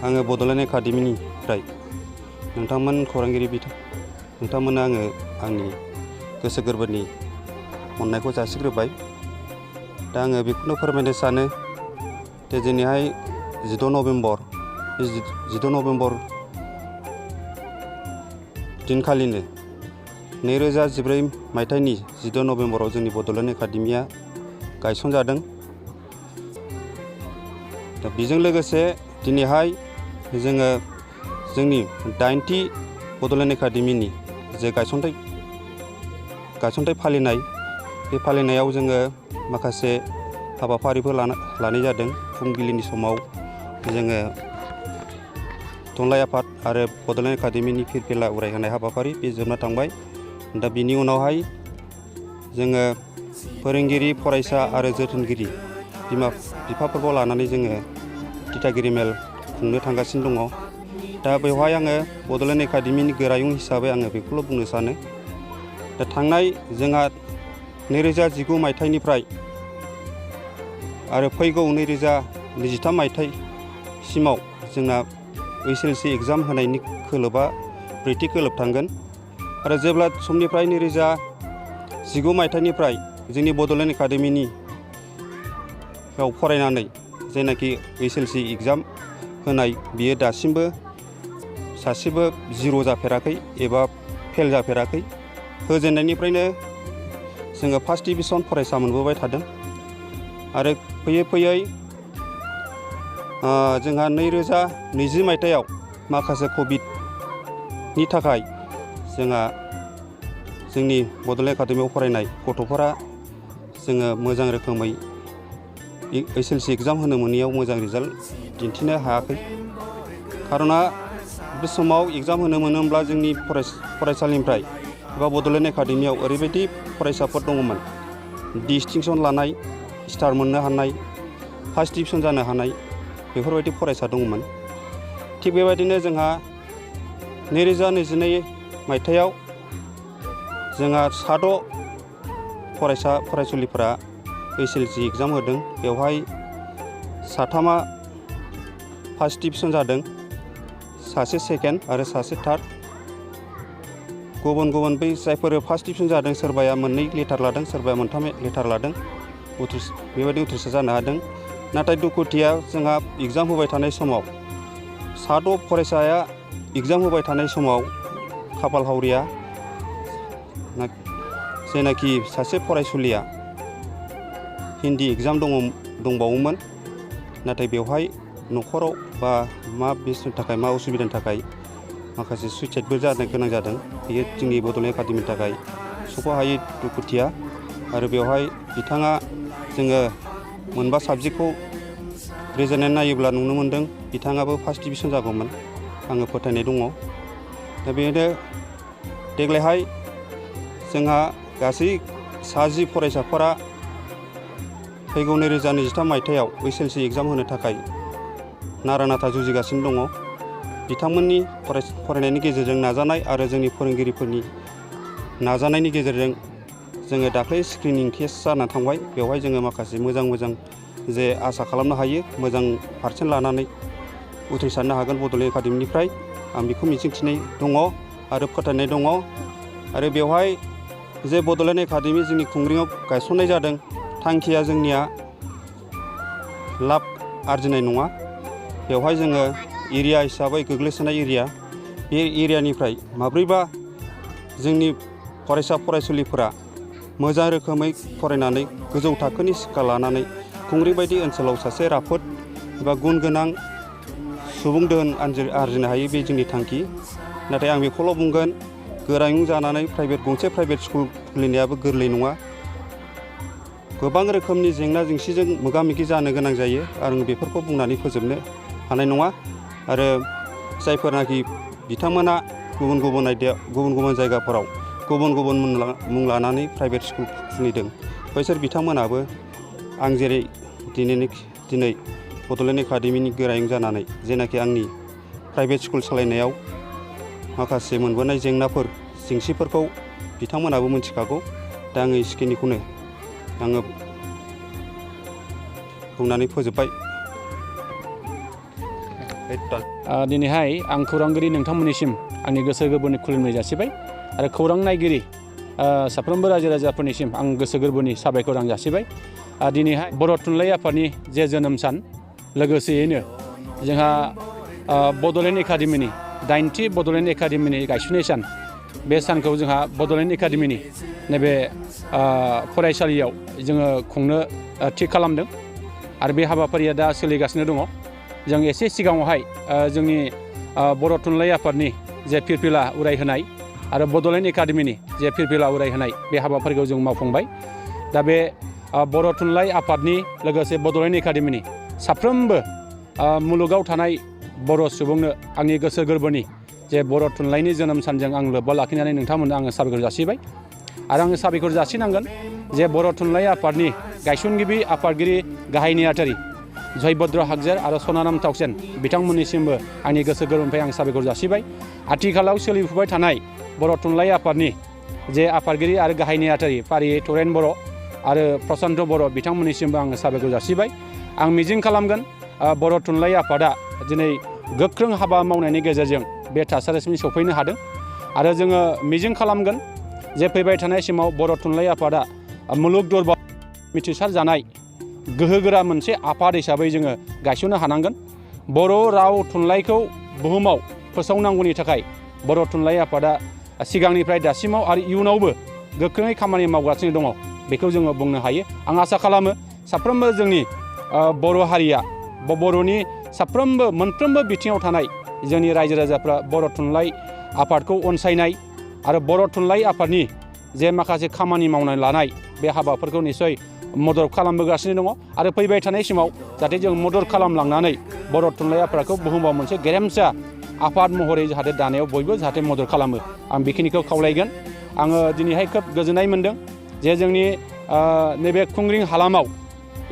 आङो बड'लेण्ड एकाडेमिनिफ्राय नोंथांमोन खौरांगिरि बिथां नोंथांमोननो आङो आंनि गोसो गोरबोनि अननायखौ जासिग्रोबाय। दा आङो बेखौनो फोरमायनो सानो जे दिनैहाय 16 नभेम्बर बे 16 नभेम्बर दिनखालिनो 2014 मायथाइनि 16 नभेम्बराव जोंनि बड'लेण्ड एकाडेमिया गायसनजादों। दा बेजों लोगोसे दिनैहाय जोङो जोंनि 8थि बड'लेण्ड एकाडेमिनि जे गायसनथाइ फालिनाय बे फालिनायाव जोङो माखासे हाबाफारिफोर लानाय जादों। फुंबिलिनि समाव जोङो थुनलाइ आफाद आरो बड'लेण्ड एकाडेमिनि फिरफिला उरायहोनाय हाबाफारि बे जोबना थांबाय। दा बिनि उनावहाय जोङो फोरोंगिरि फरायसा आरो जोथोनगिरि बिमा बिफाफोरखौ लानानै जोङो दिथागिरि मेल खुंनो थांगासिनो दङ। दा बेवहाय आङो बड'लेण्ड एकाडेमिनि गोरायुं हिसाबै आङो बेखौल' बुंनो सानो, दा थांनाय जोंहा 2019 मायथाइनिफ्राय आरो फैगौ 2023 मायथाइसिमाव जोंना HLC एग्जाम होनायनि खोलोबा ब्रैथि खोलोब थांगोन। आरो जेब्ला समनिफ्राय 2019 मायथाइनिफ्राय जोंनि बड'लेण्ड एकाडेमिनियाव फरायनानै जायनाखि HLC एग्जाम होनाय बियो दासिमबो सासेबो जिर' जाफेराखै एबा फेल जाफेराखै। होजेननायनिफ्रायनो जोङो फार्स्ट डिभिजन फरायसा मोनबोबाय थादों। आरो फैयै फैयै जोंहा 2020 मायथाइयाव माखासे कभिडनि थाखाय जोंहा जोंनि बड'लेण्ड एकाडेमियाव फरायनाय गथ'फोरा जोङो मोजां रोखोमै HLC एग्जाम होनो मोनैयाव मोजां रिजाल्ट दिन्थिनो हायाखै। खार'ना बे समाव एग्जाम होनो मोनोब्ला जोंनि फरायसालिनिफ्राय एबा बड'लेण्ड एकाडेमियाव ओरैबायदि फरायसाफोर दङमोन, डिस्टिंसन लानाय, स्टार मोननो हानाय, फार्स्ट डिभिजन जानो हानाय बेफोरबायदि फरायसा दङमोन। थिग बेबायदिनो जोंहा 2022 मायथाइयाव जोंहा 6 फरायसुलिफोरा HLC एग्जाम होदों। बेवहाय 3 फार्स्ट डिभिजन जादों, 1 सेकेन्ड आरो 1 थार्ड। गुबुन बै जायफोर फार्स्ट डिभिजन जादों सोरबाया 2 लेटार लादों, सोरबाया 3 लेटार लादों, बेबायदि उथ्रिसार जानो हादों। नाथाय दुखुथिया जोंहा एग्जाम होबाय थानाय समाव 6 फरायसाया एग्जाम होबाय थानाय समाव खाफाल हावरिया जायनाखि सासे फरायसुलिया हिन्दी एग्जाम दंबावोमोन, नाथाय बेवहाय न'खराव बा मा बेसनि थाखाय मा उसुबिदानि थाखाय माखासे सुइसाइडबो जानो गोनां जादों। बेयो जोंनि बड'लेण्ड एकाडेमिनि थाखाय सख'हायै दुखुथिया। आरो बेवहाय बिथाङा जोङो मोनबा साबजेक्टखौ रिजाल्ट नायोब्ला नुनो मोन्दों बिथाङाबो फार्स्ट डिभिजन जागौमोन, आङो फोथायनाय दङ। दा बेनो देग्लायहाय जोंहा गासै 10 फरायसाफोरा फैगौ 2023 मायथाइयाव HLC एग्जाम होनो थाखाय नारा नाथा जुजिगासिनो दङ। बिथांमोननि फरायनायनि गेजेरजों नाजानाय आरो जोंनि फोरोंगिरिफोरनि नाजानायनि गेजेरजों जोङो दाख्लै स्क्रिनिं टेस्ट जानानै थांबाय। बेवहाय जोङो माखासे मोजां जे आसा खालामनो हायो मोजां पारसेन्ट लानानै उथ्रिसारनो हागोन बड'लेण्ड एकाडेमिनिफ्राय, आं बेखौ मिजिंथिनाय दङ आरो फोथायनाय दङ। आरो बेवहाय जे बड'लेण्ड एकाडेमि जोंनि खुंग्रियाव गायसननाय जादों, थांखिया जोंनिया लाब आरजिनाय नङा। बेवहाय जोङो एरिया हिसाबै गोग्लैसोनाय एरिया, बे एरियानिफ्राय माब्रैबा जोंनि फरायसा फरायसुलिफोरा मोजां रोखोमै फरायनानै गोजौ थाखोनि शिक्षा लानानै खुंग्रि बायदि ओनसोलाव सासे राफोद एबा गुन गोनां सुबुं दोहोन आरजिनो हायो, बे जोंनि थांखि। नाथाय आं बेखौल' बुंगोन, गोरायुं जानानै गंसे प्राइभेट स्कुल खुलिनायाबो गोरलै नङा। गोबां रोखोमनि जेंना जेंसिजों मोगा मोगि जानो गोनां जायो। आं बेफोरखौ बुंनानै फोजोबनो हानाय नङा। आरो जायफोरनाखि बिथांमोना गुबुन जायगाफोराव गुबुन मुं लानानै प्राइभेट स्कुल खुलिदों, बैसोर बिथांमोनाबो आं जेरै दिनै बड'लेण्ड एकाडेमिनि गोरायुं जानानै जेनाखि आंनि प्राइभेट स्कुल सालायनायाव माखासे मोनबोनाय जेंसिफोरखौ बिथांमोनाबो मिथिखागौ। दा आङो एसेखिनिखौनो आङो बुंनानै फोजोबबाय। दिनैहाय आं खौरांगिरि नोंथांमोननिसिम आंनि गोसो गोरबोनि खुलुमनाय जासिबाय आरो खौरां नायगिरि साफ्रोमबो रायजो राजाफोरनिसिम आं गोसो गोरबोनि साबायखर आं जासिबाय। दिनैहाय बर' थुनलाइ आफादनि जे जोनोम सान लोगोसेयैनो जोंहा बड'लेण्ड एकाडेमिनि 8थि बड'लेण्ड एकाडेमिनि गायसननाय सान बे सानखौ जोंहा बड'लेण्ड एकाडेमिनि नैबे फरायसालियाव जोङो खुंनो थि खालामदों आरो बे हाबाफारिया दा सोलिगासिनो दङ। जों एसे सिगाङावहाय जोंनि बर' थुनलाइ आफादनि जे फिरफिला उरायहोनाय आरो बड'लेण्ड एकाडेमिनि जे फिरफिला उरायहोनाय बे हाबाफारिखौ जों मावफुंबाय। दा बे बर' थुनलाइ आफादनि लोगोसे बड'लेण्ड एकाडेमिनि साफ्रोमबो मुलुगाव थानाय बर' सुबुंनो आंनि गोसो गोरबोनि जे बर' थुनलाइनि जोनोम सानजों आं लोब्बा लाखिनानै नोंथांमोननो आङो साबायखर जासिबाय आरो आङो साबायखर जासिनांगोन जे बर' थुनलाइ आफादनि गायसनगिरि आफादगिरि गाहाय नेहाथारि जयभद्र हागजेर आरो सनानाम थावसेन बिथांमोननिसिमबो आंनि गोसो गोरबोनिफ्राय आं साबायखर जासिबाय। आथिखालाव सोलिफुबाय थानाय बर' थुनलाइ आफादनि जे आफादगिरि आरो गाहाय नेहाथारि फारियै तरेन बर' आरो प्रसान्त बर' बिथांमोननिसिमबो आङो साबायखर जासिबाय। आं मिजिं खालामगोन बर' थुनलाइ आफादा दिनै गोख्रों हाबा मावनायनि गेजेरजों बे थासारिसिम सफैनो हादों आरो जोङो मिजिं खालामगोन जे फैबाय थानाय समाव बर' थुनलाइ आफादा मुलुग दरबार मिथिसार जानाय गोहोगोरा मोनसे आफाद हिसाबै जोङो गायसननो हानांगोन। बर' राव थुनलाइखौ बुहुमाव फोसावनांगौनि थाखाय बर' थुनलाइ आफादा सिगांनिफ्राय दासिमाव आरो इयुनावबो गोख्रोङै खामानि मावगासिनो दङ बेखौ जोङो बुंनो हायो। आं आसा खालामो साफ्रोमबो जोंनि बर' हारिया बर'नि साफ्रोमबो मोनफ्रोमबो बिथिङाव थानाय जोंनि रायजो राजाफ्रा बर' थुनलाइ आफादखौ अनसायनाय आरो बर' थुनलाइ आफादनि जे माखासे खामानि मावनानै लानाय बे हाबाफोरखौ निस्सय मदद खालामबोगासिनो दङ आरो फैबाय थानाय समाव जाहाथे जों मदद खालामलांनानै बर' थुनलाइ आफादखौ बुहुमाव मोनसे गेरेमसा आफाद महरै जाहाथे दानायाव बयबो जाहाथे मदद खालामो आं बेखिनिखौ खावलायगोन। आङो दिनैहाय खोब गोजोननाय मोन्दों जे जोंनि नैबे खुंग्रिं हालामाव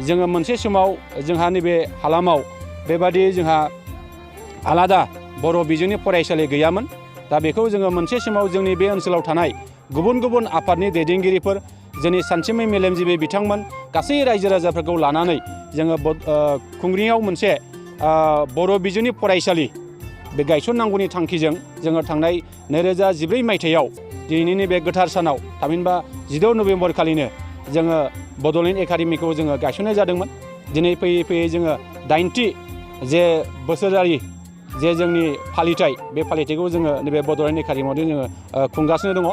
जोङो मोनसे समाव जोंहा नैबे हालामाव बेबादि जोंहा आलादा बर' बिजोंनि फरायसालि गैयामोन। दा बेखौ जोङो मोनसे समाव जोंनि बे ओनसोलाव थानाय गुबुन गुबुन आफादनि दैदेनगिरिफोर जोंनि सानसुमै मेलेमजिबि बिथांमोन गासै रायजो राजाफोरखौ लानानै जोङो खुंग्रिङाव मोनसे बर' बिजोंनि फरायसालि बे गायसननांगौनि थांखिजों जोङो थांनाय 2014 मायथाइयाव दिनैनि बे गोथार सानाव थामहिनबा 16 नभेम्बर खालिनो जोङो बड'लेण्ड एकाडेमिखौ जोङो गायसननाय जादोंमोन। दिनै फैयै फैयै जोङो 8थि जे बोसोरारि जे जोंनि फालिथाय बे फालिथायखौ जोङो नैबे बड'लेण्ड एकाडेमियाव जोङो खुंगासिनो दङ।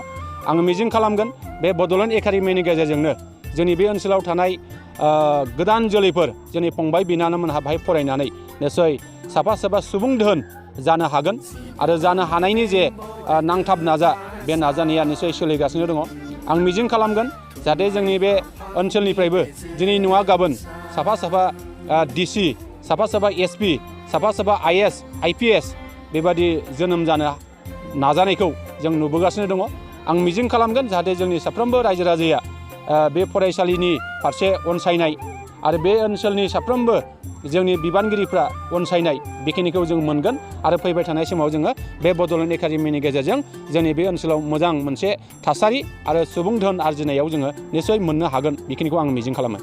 आङो मिजिं खालामगोन बे बड'लेण्ड एकाडेमिनि गेजेरजोंनो जोंनि बे ओनसोलाव थानाय गोदान जोलैफोर जोंनि फंबाय बिनानावमोनहा बाहाय फरायनानै निस्सय साफा साफा सुबुं दोहोन जानो हागोन आरो जानो हानायनि जे नांथाब बे नाजानाया निस्सय सोलिगासिनो दङ। आं मिजिं खालामगोन जाहाथे जोंनि बे ओनसोलनिफ्रायबो दिनै नङा गाबोन साफा साफा डिसि साफा साफा एसपि साफा साफा आइएस आइपिएस बेबादि जोनोम जानो नाजानायखौ जों नुबोगासिनो दङ। आं मिजिं खालामगोन जाहाथे जोंनि साफ्रोमबो रायजो राजाया बे फरायसालिनि फारसे अनसायनाय आरो बे ओनसोलनि साफ्रोमबो जोंनि बिबानगिरिफ्रा अनसायनाय बेखिनिखौ जों मोनगोन आरो फैबाय थानाय समाव जोङो बे बड'लेण्ड एकाडेमिनि गेजेरजों जोंनि बे ओनसोलाव मोजां मोनसे थासारि आरो सुबुं धोन आरजिनायाव जोङो निस्सय मोननो हागोन बेखिनिखौ आं मिजिं खालामो।